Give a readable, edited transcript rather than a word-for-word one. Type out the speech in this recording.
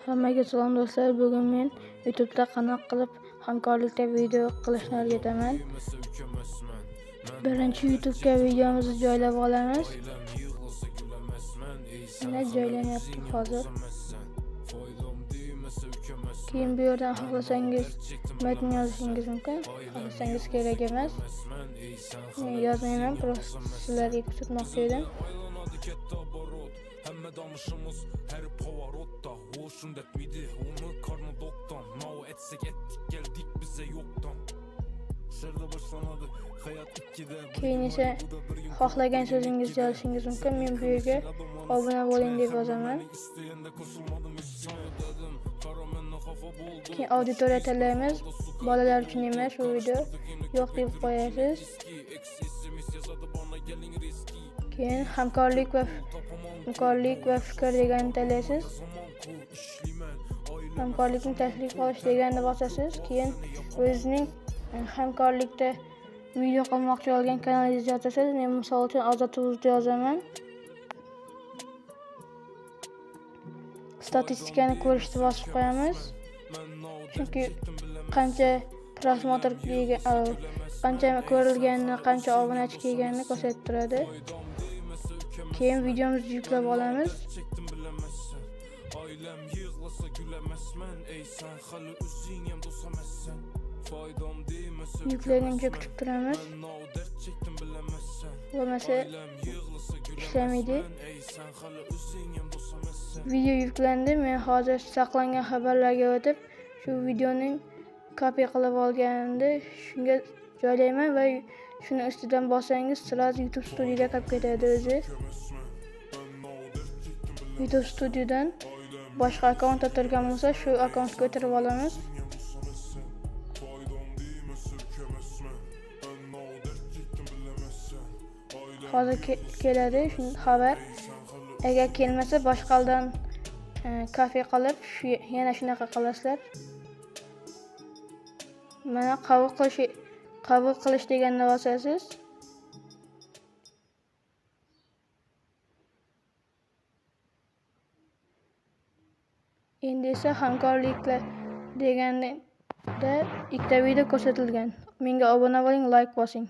Hammaga salom do'stlar. Bugun men YouTube'da qanaqa qilib hamkorlikda video qilishni o'rgataman. Birinchi YouTube'ga videomizni joylab olamiz. Mana joylanyapti hozir. Keyin bu yerdan xohlasangiz matn yozishingiz mumkin, xohlasangiz kerak emas. Men yozmayman, просто sizlarga ko'rsatmoqchi edim. Hamma danışımız her pavarotta. Olsun dert midi onu karnı doktan. Nao etsek ettik geldik bize yoktan. Keyin esa xohlagan so'zingizni yozishingiz mumkin. Men bu yerga obuna bo'ling deb yozaman. Keyin auditoriya tanlaymiz. Bolalar uchun emas bu video. Yo'q deb qo'yasiz. Keyin hamkorlik va fikr deganni tanlaysiz. Hamkorlikni taklif qilish deganni bosasiz. Keyin o'zining hamkorlikda video qilmoqchi bo'lgan kanalingizni yozasiz. Men misol uchun Ozod Tuz'ni yozaman. Statistikani ko'rishni bosib qo'yamiz. Chunki qancha prosmotr kelgan, qancha ko'rilganini, qancha obunachi kelganini ko'rsatib turadi. Keyin videomizni yuklab olamiz. Yuklaguncha kutib turamiz. Bo'lmasa ishlamaydi. Video yuklandi. Men hozir saqlangan xabarlarga o'tib, shu videoning copy qilib olganimda shunga joylayman va shuni ustidan bossangiz sразу YouTube Studio'ga kirib ketadi o'zi. YouTube Studio'dan boshqa akkaunt o'tirgan bo'lsa, shu akkauntga o'tirib olamiz. Hozir keladi shu xabar. Agar kelmasa boshqalardan kafe qilib, shu yana shunaqa qilasizlar. Mana qabul qilish deganni bosasiz. Endi esa hamkorliklar deganda ikkita video ko'rsatilgan. Menga obuna bo'ling, like bosing.